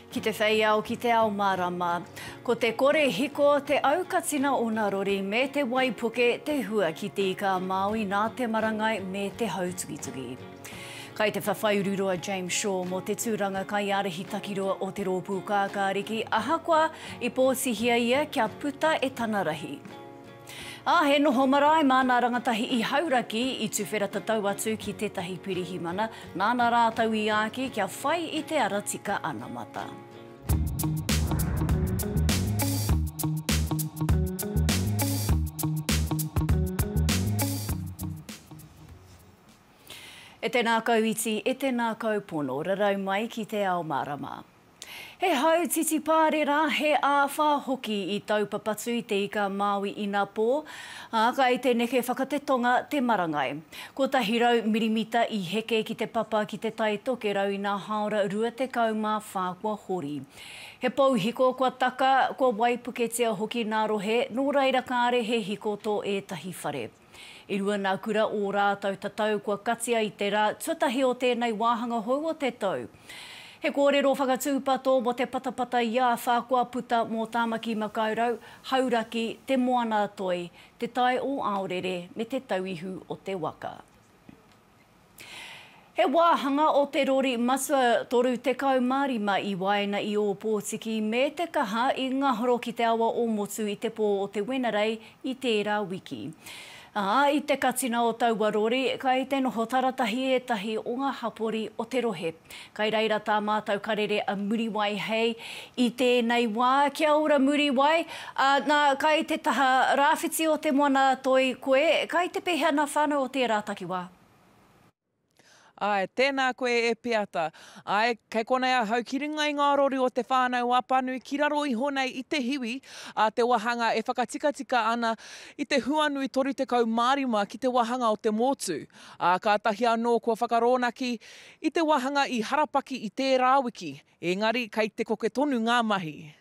Ki te whei ao, ki te ao mārama. Ko te kore hiko, te aukatina o nā rori me te waipuke te hua ki te ika a Māui nā te marangai me te hautukituki. Kai te whawhai ururoa James Shaw mō te tūranga kaiārahi takirua o Te Rōpū Kākāriki ahakoa i pōtihia ia kia puta e tana rahi. Ā, he noho marae mā nā rangatahi i Hauraki i tuwhera tatau atu ki tētahi pirihimana, nāna rātou i āki kia whai i te ara tika anamata. E te ngākau iti, e te ngākau pono, rarau mai ki te ao mārama. He hau titipārera, he āwhā hoki i taupapatu i te ika Māui inapō, ā, kai te neke whakatetonga te marangai. 100 mirimita i heke ki te papa ki te Tai Tokerau i nā hāora 24 kua hori. He pou hiko kua taka, kua waipuketia hoki nā rohe, nō reira kāre he hiko tō ētahi whare. E rua nā kura ō rātou tatau kua katia i te rā tuatahi o tēnei wāhanga hou o te tau. He kōrero whakatūpato mō te patapata i āwhā kua puta mō Tāmaki Makaurau, Hauraki, Te Moana-a-Toi, Te Tai o Aorere me Te Tauihu o te Waka. He wāhanga o te rori matua 35 i waena i Ōpōtiki me Te Kaha i ngahoro ki te awa o Motu i te pō o te Wenerei i tērā wiki. Ā, i te katina o taua rori, kai te noho taratahi ētahi o ngā hapori o te rohe. Kai reira tā mātou karere a Muriwai hei i tēnei wā. Kia ora Muriwai, ā, nā, kai te taha rāwhiti o Te Moana-a-Toi koe, kai te pēhea nā whānau o tērā takiwā? Āe, tēnā koe e Piata. Āe, kei konei ahau ki runga i ngā rori o Te Whānau Apanui ki raro iho nei i te hiwi a te wahanga e whakatikatika ana i te huanui 35 ki te wahanga o te mōtu. Ā, kātahi anō kua whakarōnaki i te wahanga i harapaki i tērā wiki, engari kei te koke tonu ngā mahi.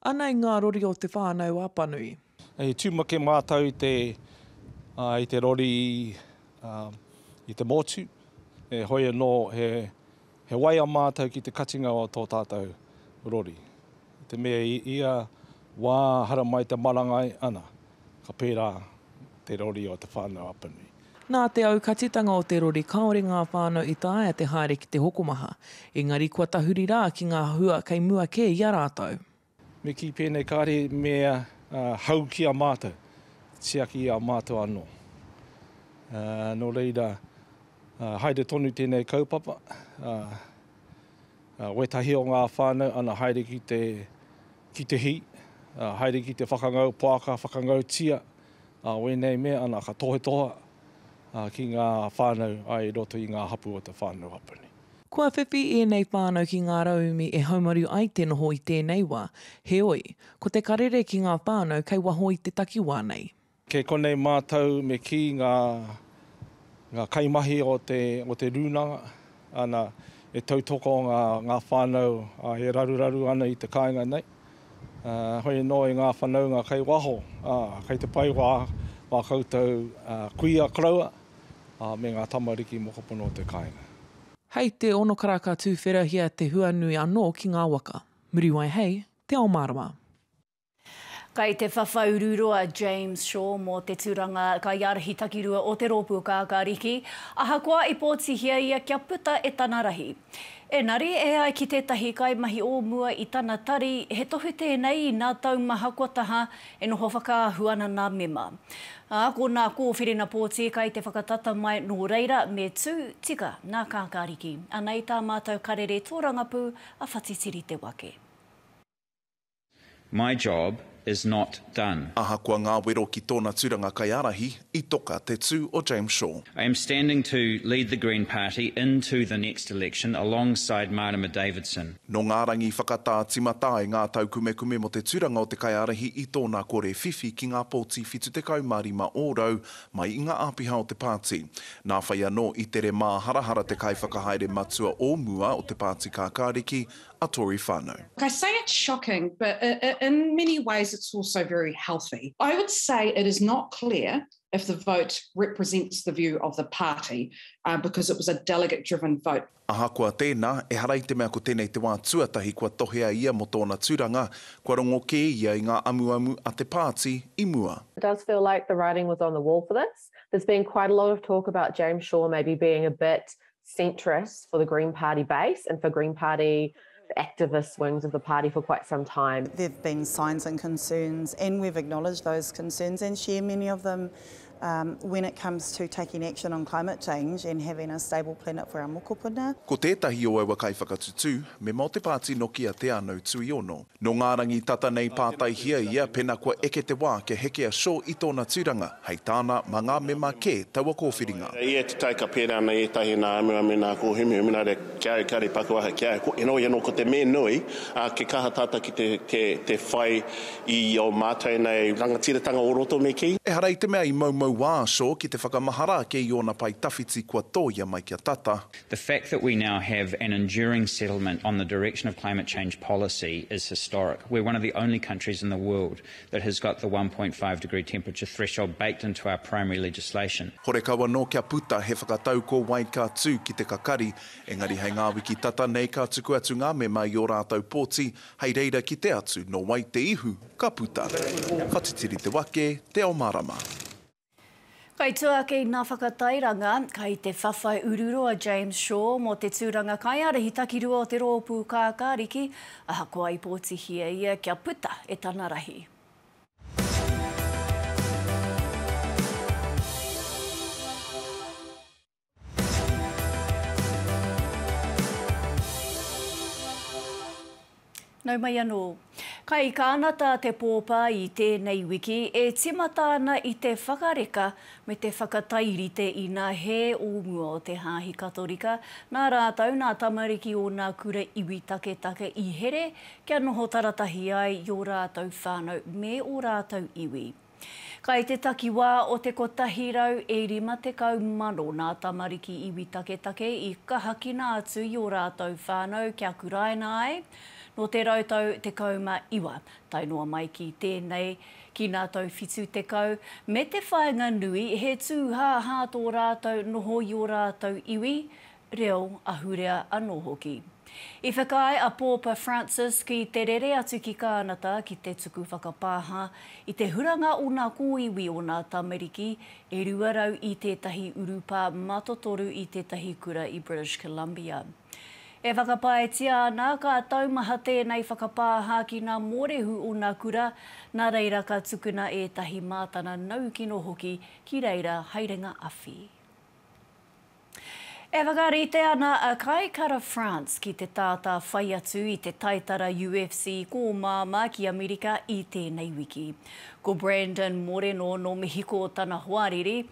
Anei ngā rori o Te Whānau Apanui. I tūmake mātou i te, i te rori i te motu, e hoi anō he, he waia mātou ki te katinga o tō tātou rori. I te mea i ia wā haramai te marangai, ana, ka pērā te rori o Te Whānau Apanui. Nā te aukatitanga o te rori kāore ngā whānau i taea te haere ki te hokomaha, engari kua tahuri rā ki ngā hua kei mua kē i a rātou. Me kī pēnei kāre he mea hou ki a mātou, tiaki i a mātou anō. Nō reira, haere tonu tēnei kaupapa. Wētahi o ngā whānau ana haere ki te, ki te hī, haere ki te whakangau poaka, whakangau tia, Ā, wēnei mea ana ka tohetoha ki ngā whānau i roto i ngā hapū o Te Whānau Apanui. Kua whiwhi ēnei whānau ki ngā rauemi e haumaru ai te noho i tēnei wā, heoi, ko te karere ki ngā whānau kei waho i te takiwā nei. Kei konei mātou me kī ngā, ngā kaimahi o te, o te rūnanga, ana, e tautoko ngā, ngā whānau e raruraru ana i te kāinga nei. Hoi anō i ngā whanaunga kei waho, ā, kei te pai wā, wā koutou kuia koroua, ā, me ngā tamariki mokopuna o te kāinga. Hei te onokara ka tūwherahia te huanui anō ki ngā waka. Muriwai hei Te Ao Mārama. Kai te whawhai ururoa James Shaw mō te tūranga kaiārahi takirua o Te Rōpū Kākāriki, ahakoa i pōtihia ia kia puta e tana rahi. Engari, e ai ki tētahi kaimahi o mua i tana tari, he tohu tēnei i nā taumaha kua taha e noho whakaahu ana nā mema. Ā, ko nā kōwhiringa pōti kai te whakatata mai nō reira me tū tika nā Kākāriki. Anei tā mātou karere tōrangapū a Whatitiri Te Wake. My job is not done. Ahakoa ngā wero ki tōna tūranga kaiārahi, i toka te tū o James Shaw. I am standing to lead the Green Party into the next election alongside Marama Davidson. Nō ngā rangi whakatā tīmata ai ngā taukumekume mō te tūranga o te kaiārahi i tōna kore whiwhi ki ngā pōti 75 ōrau mai i ngā āpiha o te pāti. Nā whai anō i tere māharahara te kaiwhakahaere matua o mua o te Pāti Kākāriki, a Tory whānau. I say it's shocking, but in many ways it's also very healthy. I would say it is not clear. if the vote represents the view of the party, because it was a delegate-driven vote. Ahakoa tēnā, ehara i te mea ko tēnei te wā tuatahi kua tohea ia mō tōna tūranga, kua rongo kē ia i ngā amuamu a te pāti i mua. It does feel like the writing was on the wall for this. There's been quite a lot of talk about James Shaw maybe being a bit centrist for the Green Party base and for Green Party activist wings of the party for quite some time. There have been signs and concerns, and we've acknowledged those concerns and share many of them um, when it comes to taking action on climate change and having a stable planet for our mokopuna. Ko tētahi o aua kaiwhakatutū, mema o te pāti noki a Te Anau Tuiono. Nō ngā rangi tata nei pātaihia ia pena kua eke te wā kia heke a Shaw i tōna tūranga, hei tāna mā ngā mema kē taua kōwhiringa. Ia te tau ka pērā ana ētahi nā amuamu nā kōhumuhumu nā reira kia au kāre paku aha kia au. Heoi anō ko te mea nui, ā, ke kaha tātou ki te, te, te whai i ō mātou nei rangatiratanga o roto me kī. Ehara i te mea i moumou a Shaw ki te whakamahara ake i ōna pae tawhiti kua tōia mai kia tata. The fact that we now have an enduring settlement on the direction of climate change policy is historic. We're one of the only countries in the world that has got the 1.5 degree temperature threshold baked into our primary legislation. Horekau anō kia puta he whakatau ko wai ka tū ki te kakari, engari hei ngā wiki tata nei ka tuku atu ngā mema i ō rātou pōti hei reira kite atu nō wai te ihu ka puta. Whatitiri te wake, te ao mārama. Kai tua ake i ngā whakatairanga, kai te whawhai ururoa James Shaw mō te tūranga kaiārahi takirua o te Rōpū Kākāriki, ahakoa i pōtihia ia kia puta e tana rahi. Nau mai anō. Kai Kānata te pōpa i tēnei wiki e tīmata ana i te whakareka me te whakatairite i nā hē o mua o te Hāhi Katorika nā rātou nā tamariki o nā kura iwi taketake i here kia noho taratahi ai i ō rātou whānau me ō rātou iwi. Kai te takiwā o te 150,000 nā tamariki iwi taketake i kahakina atu i ō rātou whānau kia kuraina ai, nō te rautau 19 tae noa mai ki tēnei, ki nā tau 70, me te whāinga nui he tūhāhā tō rātou noho i ō rātou iwi, reo, ahurea anō hoki. I whakaae a Pōpa Francis ki te rere atu ki Kānata ki te tuku whakapāha i te huranga o nā kōiwi o nā tamariki e 200 i tētahi urupā matotoru i tētahi kura i British Columbia. E whakapaetia ana ka taumaha tēnei whakapāha ki nā mōrehu o nā kura, nā reira ka tukuna ētahi mātana naukino hoki ki reira hai renga awhi. E whakarite ana a Kai Kara France ki te tātā whai atu i te taitara UFC kōmāmā ki Amerika i tēnei wiki. Ko Brandon Moreno nō Mehiko tana hoariri,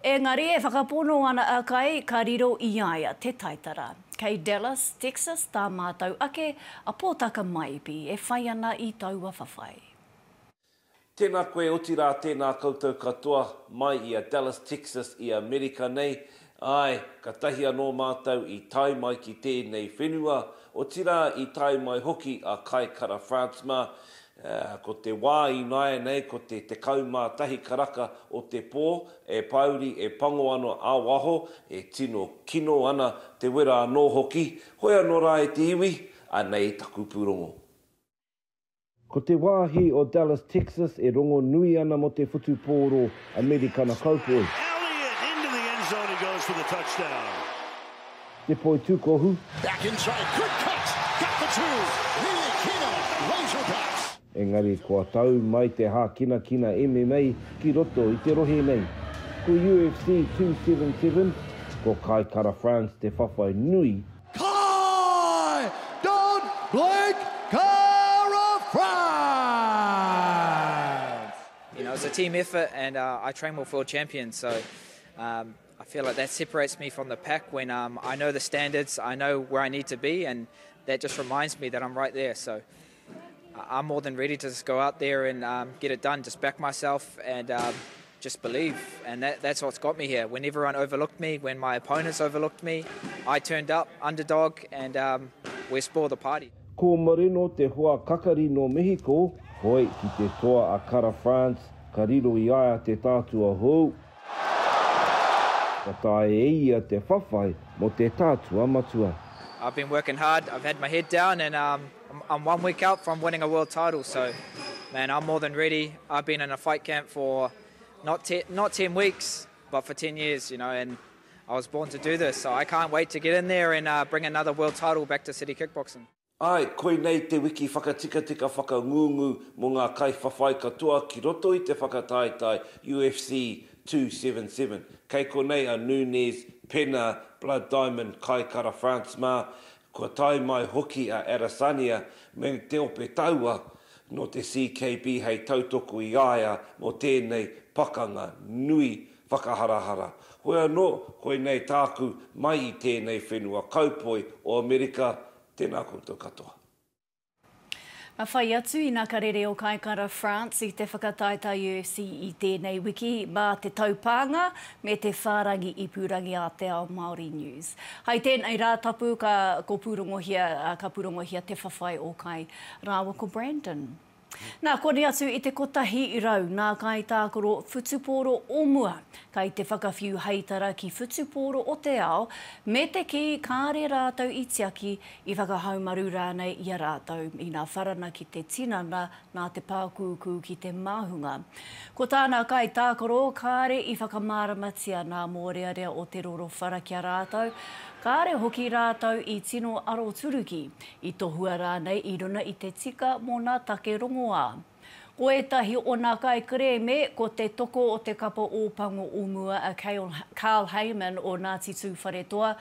engari e whakapono ana a Kai ka riro i a ia te taitara. Kei Dallas, Texas tā mātou ake a Pōtaka Maipi e whai ana i taua whawhai. Tēnā koe, otirā tēnā koutou katoa mai i a Dallas, Texas i Amerika nei. Āe, katahi anō mātou i tae mai ki tēnei whenua, otirā i tae mai hoki a Kai Kara France mā. Ko te wā ināianei ko te 11 karaka o te pō, e pāuri, e pango ana a waho, e tino kino ana te wera anō hoki. Hoi anō rā e te iwi, anei taku pūrongo. Ko te wāhi o Dallas, Texas e rongonui ana mō te whutupōro Amerikana Kaupoi. Elliott into the end zone he goes for the touchdown. Te poitūkohu. Back inside, good cut, got the two, Rilikina, Razorbacks. Engari kua tau mai te hākinakina MMA ki roto i te rohe nei. Ko UFC 277, ko Kai Kara France te whawhai nui. Kai! Don't blink Kara France! You know, it's a team effort and uh, I train with world champions, so um, I feel like that separates me from the pack when um, I know the standards, I know where I need to be, and that just reminds me that I'm right there. So I'm more than ready to just go out there and um, get it done, just back myself and um, just believe. And that, that's what's got me here. When everyone overlooked me, when my opponents overlooked me, I turned up, underdog, and um, we spoiled the party. Ko Moreno te hoa kakari nō Mehiko, hoi ki te toa a Kara France, ka riro i a ia te tātua hou. Ka taea e ia te whawhai mō te tātua matua. I've been working hard, I've had my head down and um, I'm one week out from winning a world title so man I'm more than ready. I've been in a fight camp for not, te not 10 weeks but for 10 years you know and I was born to do this so I can't wait to get in there and uh, bring another world title back to City Kickboxing. Āe, koinei te wiki whakatikatika whakangungu mō ngā kaiwhawhai katoa ki roto i te whakataetae UFC 277. Kei konei a Nunes, Pena, Blood Diamond, Kai Kara France mā, kua tae mai hoki a Adesanya me te ope taua nō te CKB hei tautoko i a ia mō tēnei pakanga nui whakaharahara. Hoi anō, koinei tāku mai i tēnei whenua kaupoi o Amerika, Tēnā koutou katoa. Ka whai atu ina ka rere o Kaikara France i te whakataetae UFC i tēnei wiki mā te taupānga me te whārangi ipurangi a Te Ao Māori News. Hai tēnei Rātapu ka ko pūrongohia ka pūrongohia te whawhai o Kai rāua ko Brandon. Nā koni atu i te 100 nā kaitākaro whutupōro o mua kai te whakawhiu heitara ki whutupōro o te ao me te kī kāre rātou i tiaki, i whakahaumaru rānei i a rātou ina wharana ki te tinana nā te pākūkū ki te māhunga. Ko tā nā kaitākaro kāre i whakamāramatia nā mōrearea o te roro whara ki a rātou, kāre hoki rātou i tino aroturuki i tohua rānei i runa i te tika mō nā take rongoā. Ko ētahi o nā kaikerēme, ko te toko o te kapa Ōpango o mua a Carl Hayman o Ngāti Tūwharetoa,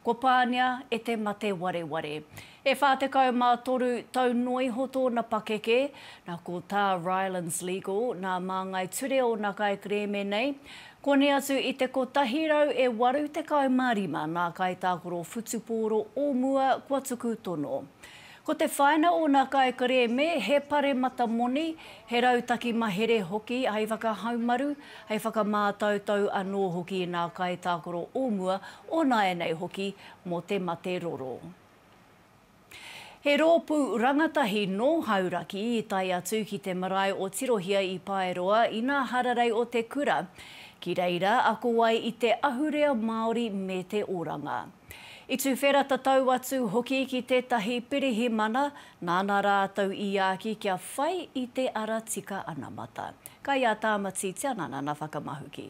kua pānia e te mate wareware. E 43 tau noa iho tōna pakeke, nā ko tā Rylands Legal, nā māngai ture o nā kaikerēme nei, Koni atu i te 185 nā kaitākaro whutupōro o mua kua tuku tono. Ko te whāina o nā kaikerēme he paremata moni, he rautaki mahere hoki hei whakahaumaru, hei whakamātautau anō hoki i nā kaitākaro o mua, o nāianei hoki, mō te mate roro. He rōpū rangatahi nō Hauraki i tae atu ki te marae o Tirohia i Paeroa i nā hararei o te kura, ki reira ako ai i te ahurea Māori me te oranga. I tuwhera tatau atu hoki ki tētahi pirihimana nāna rātou i āki kia whai i te ara tika anamata. Kai a Tāmati Tianana nā whakamahuki.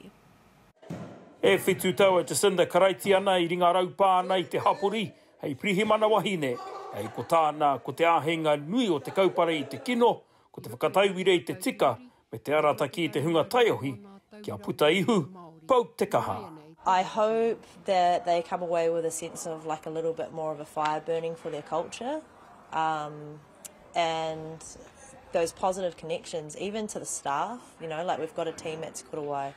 E whitu tau a Jacinda Karaitiana i ringa raupā ana i te hapori hei pirihimana wahine, hei ko tāna ko te āheinga nui o te kaupare i te kino, ko te whakatauira i te tika me te arataki i te hunga taiohi kia puta ihu, pau te kaha. I hope that they come away with a sense of like a little bit more of a fire burning for their culture um, and those positive connections even to the staff, you know, like we've got a team at Te Korowai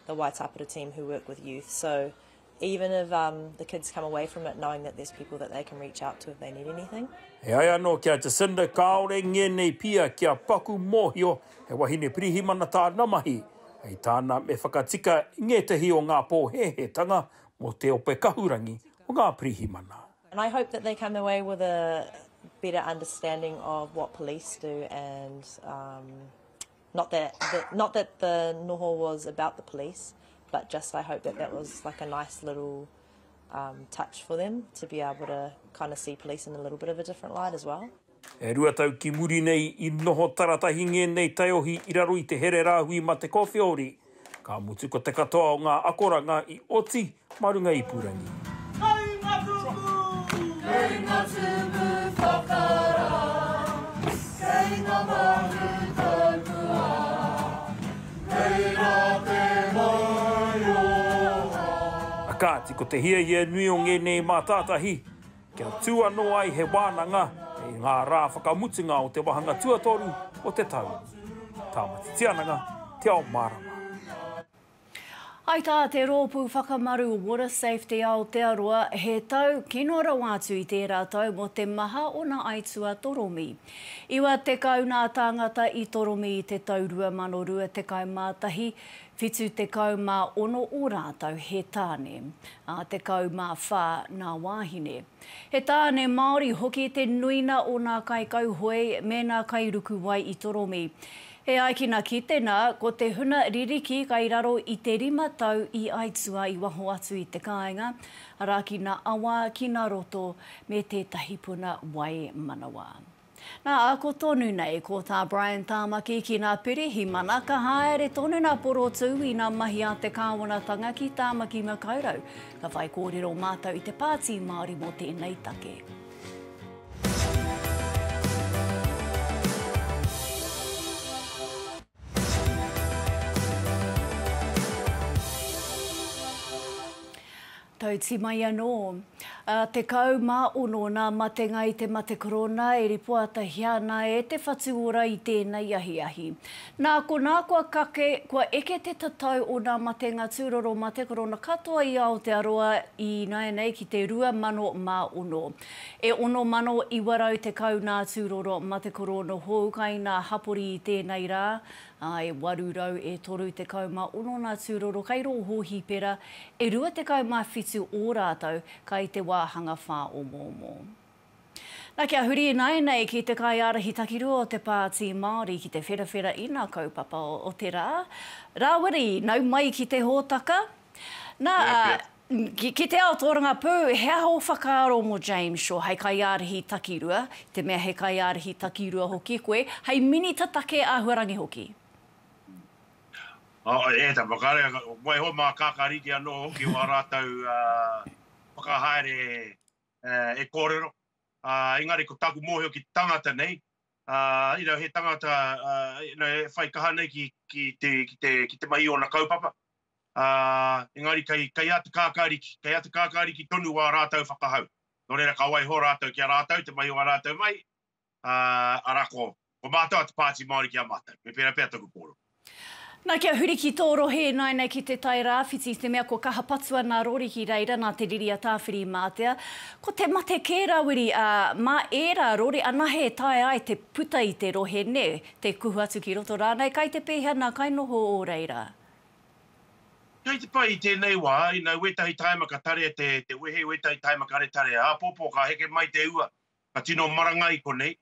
the Waitapera team who work with youth. So even if um, the kids come away from it knowing that there's people that they can reach out to if they need anything. E ai anō ki a Jacinda kāore ngēnei pia kia paku mōhio he wahine pirihimana tāna mahi. Hei tāna me whakatika i ngētehi o ngā pōhēhētanga mō te ope kahurangi o ngā pirihimana. And I hope that they come away with a better understanding of what police do and um, Not that the, not that the noho was about the police, but just I hope that that was like a nice little um, touch for them to be able to kind of see police in a little bit of a different light as well. E 2 tau ki muri nei i noho taratahi ngēnei taiohi i raro i te here rāhui mate kōwheori, ka mutu ko te katoa o ngā akoranga i oti mā runga ipurangi. Kei nga tupu! Kei nga tupu whakara, kei nga maru taupua, kei ra te maioha. A kāti, ko te hiahia nui o ngēnei mātātahi, kia tū anō ai he wānanga hei ngā rā whakamutunga o te wāhanga tuatoru o te tau. Tāmati Tiananga, Te Ao Mārama. Hai tā te Rōpū Whakamaru Water Safety Aotearoa, he tau kino rawa atu i tērā tau mō te maha o nā aituā toromi. 90 nā tāngata i toromi i te tau 2021, 76 o rātou he tāne, ā, 14 nā wāhine. He tāne Māori hoki te nuina o nā kaikauhoe me nā kairukuwai i toromi. E ai ki na kitena, ko te huna ririki kai raro i te rima tau i aitua i waho atu i te kāinga, arā ki na awa, ki na roto, me tētahi puna wai manawa. Nā, ako tonu nei ko tā Brian Tāmaki ki nā Pirihimana ka haere tonu nā porotū i nā mahi a te kāwanatanga ki Tāmaki Makaurau. Ka whai kōrero mātou i te Pāti Māori mō tēnei take. Tauti mai anō. Ā, 16 nā matenga i te mate korona e ripoatahia ana e Te Whatu Ora i tēnei ahiahi. Nā konā kua kake, kua eke te tatau o nā matenga tūroro mate korona katoa i Aotearoa ināianei ki te 2006. E 6,910 nā tūroro mate korona hou kai nā hapori i tēnei rā, ā, e 836 nā tūroro kai rō hōhipera, e 27 ō rātou kai te wāhanga whāomoomo. Na, kia huri ināianei ki te kaiārahi takirua o te Pāti Māori ki te wherawhera i nā kaupapa o te rā. Rāwiri, nau mai ki te hōtaka. Nā, ki te ao tōrangapū, he aha ō whakaaro mō James Shaw hei kaiārahi takirua, i te mea he kaiārahi takirua hoki koe, hei minita take āhuarangi hoki? E tama, kāre, waiho mā Kākāriki anō hoki wā rātou whakahaere e kōrero. Engari ko tāku mōhio ki te tangata nei, you know, he tangata you know, e whai kaha nei ki, ki, te, ki, te, ki te mahi i ōna kaupapa. Engari kei, kei a Te Kākāriki, kei a Te Kākāriki tonu wā rātou whakahau. Nō reira ka waiho rātou ki a rātou te mahi o ā rātou mahi, arā ko, ko mātou a te Pāti Māori ki a mātou. Me pērā pea taku kōrero. Nā, kia huri ki tō rohe ināianei ki Te Tai Rāwhiti, i te mea kua kaha patua nā rori ki reira nā te riri a Tāwhirimātea. Ko te mate kē, Rawiri, ā, mā ērā rori anahe e taea ai te puta i te rohe, nē, te kuhu atu ki roto rānei, kai te pēhea nā kainoho o reira? Kei te pai i tēnei wā, you know, wētahi taima ka tarea te, te wehe, wētahi taima kare tarea. Āpōpō ka heke mai te ua, ka tino marangai i konei,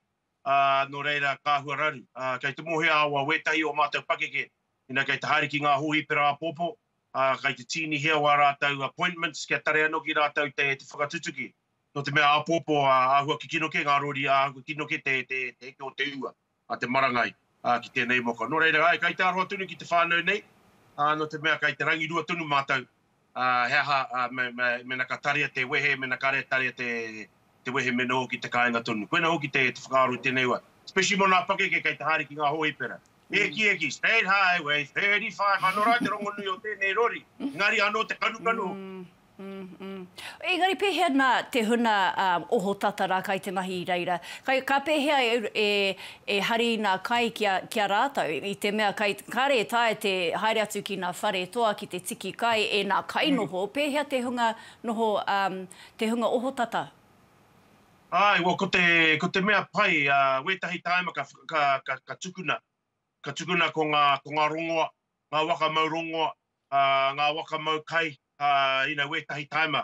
ā, nō reira ka āhua raru. Ā, kei te mōhio awa wētahi o mātou pakeke, ina kei te haere ki ngā hōhipera āpōpō, ā, kei te tīnihia wā rātou appointments kia tare anō ki rātou te, te whakatutuki. Nō te mea āpōpō, ā, āhua kikino kē ngā rori, ā, āhua kino kē te, te, te heke o te ua, ā, te marangai, ā, ki tēnei moka. Nō reira, āe, kei te aroha tonu ki te whānau nei, ā, nō te mea kei te rangirua tonu mātou, ā, he aha, ā, me, me, mena ka tarea te wehe, mena kare tarea te, te wehe me noho ki te kāinga tonu. Koina hoki te whakaaro i tēnei wā. Especially mō nā pakeke kei te haere ki ngā hōhipera. Eki eki, State Highway 35, anō rā te rongonui o tēnei rori. Engari anō te kanukanu hoki. Engari pēhea nā te huna ohotata rā kai te mahi i reira? Kai, ka pēhea e, e, e hari nā kai ki a, ki a rātou? I te mea kai, kāre e taea te haere atu ki nā whare toa ki te tiki kai e nā kainoho, pēhea te hunga noho Te hunga ohotata. Āe, well, ko te, ko te mea pai, uh, wētahi tāima ka, ka, ka, ka tukuna, ka tukuna ko ngā, ko ngā rongoa, ngā waka mau rongoa, uh, ngā waka mau kai, uh, you know, wētahi tāima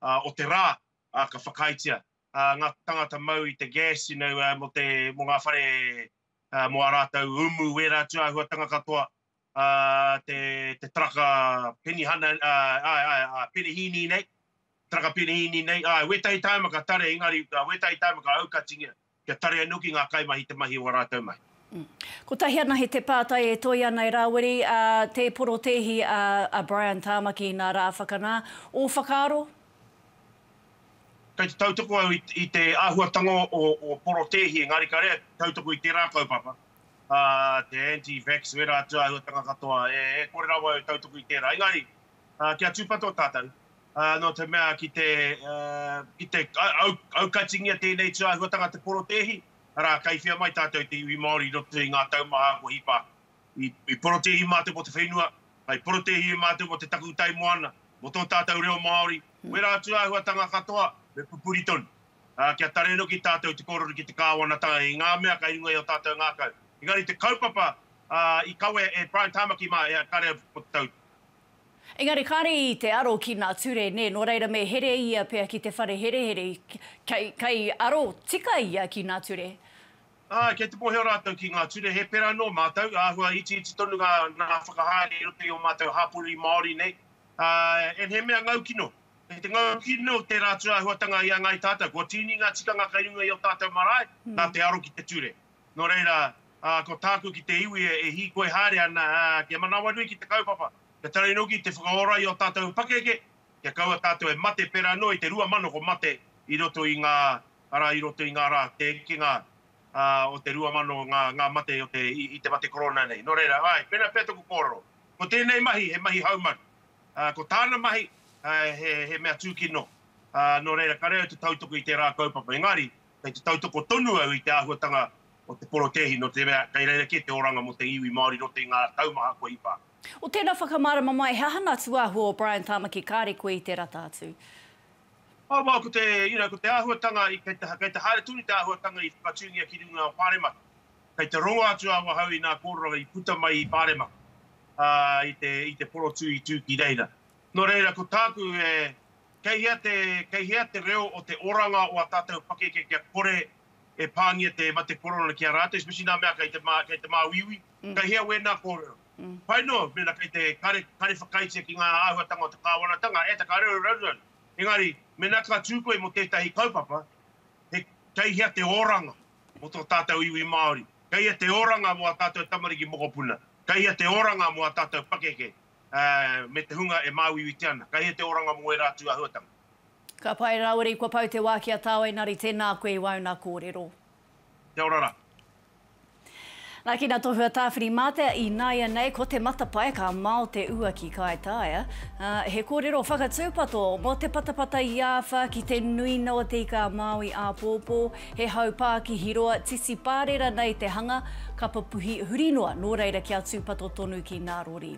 uh, o te rā, uh, ka whakaaetia, uh, ngā tangata mau i te gas, you know, uh, mō te, mō ngā whare, uh, mō ā rātou umu, wērā atu āhuatanga katoa, uh, te, te taraka penihana, uh, āe, āe, āe, penihīni nei, taraka penihīni nei, āe, wētahi tāima ka tare, engari, wētahi tāima ka aukatingia, kia tare anō ki ngā kaimahi te mahi o ā rātou mahi. Kotahi anahe te pātai e toe ana e Rāwiri, ā, tē porotēhi a, a Brian Tāmaki nā rā whakanā. Ō whakaaro? Kei te tautoko au i, i te āhuatanga o, o porotēhi, engari ka rea tautoko i tērā kaupapa. ā, te anti-vax, wērā atu āhuatanga katoa, e, e kore rawa au e tautoko i tērā. Engari, ā, kia tūpato tātou, ā, nō te mea ki te, ā, ki te au, aukatingia tēnei tūāhuatanga te porotēhi, arā, kei whea mai tātou te iwi Māori i roto i ngā tau maha kua hipa ake. I, i porotēhi mātou mō te whenua, i porotēhi mātou mō te takutai moana, mō tō tātou reo Māori, wērā atu āhuatanga katoa, me pupuri tonu. ā, kia tare noki tātou te kōrero ki te kāwanatanga i ngā mea kei runga i ō tātou ngākau. Engari te kaupapa, ā, i kawea e Brian Tamaki mā, ea, kare au ko te tau. Engari kāre i te aro ki nā ture, nē, nō reira me here ia pea ki te whare herehere, kei, kei aro tika ia ki nā ture. Āe, kei te mōhio rātou ki ngā ture, he pērā nō mātou, āhua itiiti tonu ngā whakahaere i roto i ō mātou hapori Māori nei, ā, and he mea ngaukino. Kei te ngaukino tērā tūāhuatanga i a Ngāi Tātou, kua tīni ngā tikanga kei runga i ō tātou marae, nā te aro ki te ture. Nō reira, ā, ko tāku ki te iwi e hīkoi haere ana, ā, kia manawanui ki te kaupapa, kia tarai noki te whakaora i ō tātou pakeke, kia kaua tātou e mate pērā noa i te 2000 ko mate i roto i ngā arā, i roto i ngā rā, te ekenga o te 2000 ngā, ngā mate o te, i, i te mate korona nei. Nō reira, āe, pēnā pea taku kōrero. Ko tēnei mahi, he mahi haumaru. Ko tāna mahi, he, he mea tūkino. Nō reira, kare au te tautoko i tērā kaupapa, engari, kei te tautoko tonu au i te āhuatanga o te porotēhi, nō te mea, kei reira kē te oranga mō te iwi Māori roto i ngā taumaha kua hipa ake. O tēnā whakamārama mai, he aha nā tūāhua o Brian Tamaki kāre koe i te rata atu? Oh, well, ko te, you know, ko te āhuatanga, i, kei te, kei te haere tonu te āhuatanga i whakatūngia ki runga o Pāremata. Kei te rongo atu awahau i nā kōrero i puta mai i Pāremata, ā, i te, i te porotū i tū ki reira. Nō reira, ko tāku, e, kei hea te, kei hea te reo o te oranga o a tātou pakeke kia kore e pāngia te mate korona ki a rātou, especially nā mea kei te mā, kei te māuiui, kei hea wēnā kōrero? Pai noa, mēnā kei te kare, kare whakaaetia ki ngā āhuatanga o te kāwanatanga, e ta ka reo raruraru. Engari, mēnā ka tū koe mō tētahi kaupapa, he, kei hea te oranga mō tō tātou iwi Māori? Kei hea te oranga mō ā tātou tamariki mokopuna? Kei hea te oranga mō ā tātou pakeke, me te hunga e māuiuitia ana? Kei hea te oranga mō ērā tū āhuatanga? Ka pai, Rawiri, kua pau te wā ki a tāu engari tēnā koe i wauna kōrero. Kia ora rā. Nā ki nā tohu a Tāwhirimātea ināianei ko te matapae ka mao te ua ki Kaitaia. Ā, he kōrero whakatūpato mō te patapata i āwha ki te nui noa te ika a Māui āpōpō, he hau pākihi roa, titi pārera nei te hanga, ka papuhi huri noa, nō reira kia tūpato tonu ki nā rori.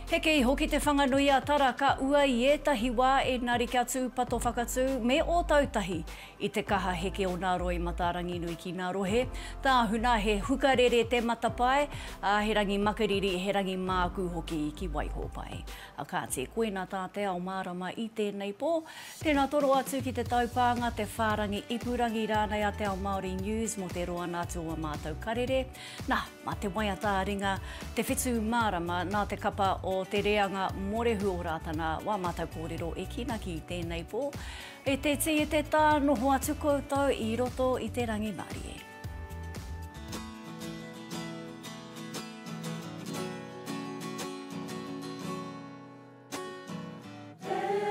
Heke iho ki Te Whanganui-a-Tara ka ua i ētahi wā engari kia tūpato whakatū me Ōtautahi I te kaha heke o nā roimata Ranginui ki nā rohe, tāhuna he hukarere te matapae, ā, he rangi makariri, he rangi mākū hoki ki Waihōpai. A kāti, koina tā te ao mārama i tēnei pō. Tēnā toro atu ki te taupānga, te whārangi ipurangi rānei a Te Ao Māori News mō te roana atu o a mātou karere. Nā, mā te waiata ā-ringa, Te Whetū Mārama, nā te kapa o Te Reanga Mōrehu o Rātana wā mātou kōrero e kīnaki i tēnei pō. E te tī, e te tā, noho atu koutou i roto i te rangimārie. Te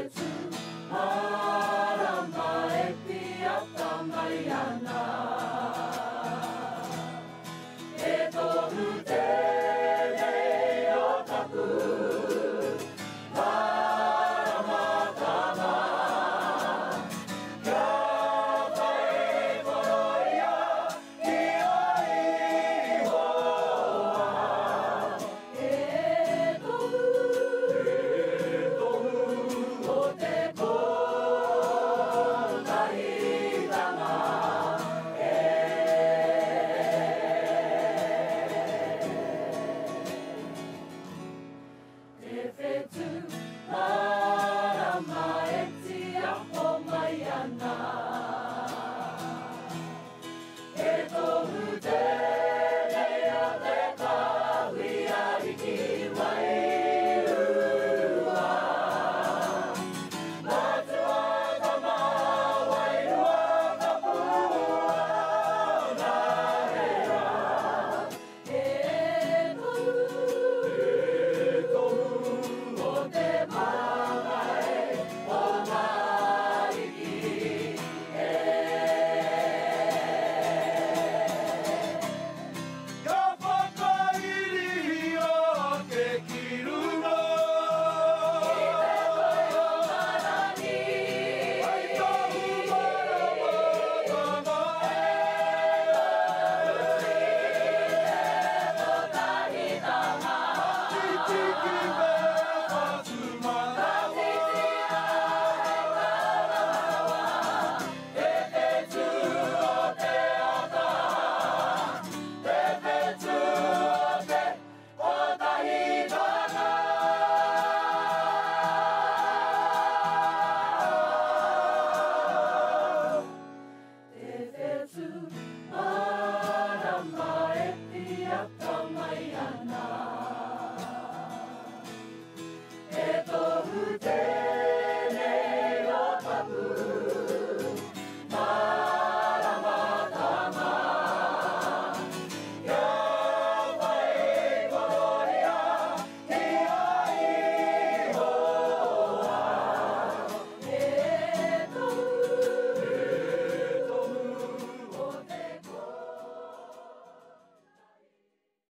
whetū marama e piata mai ana.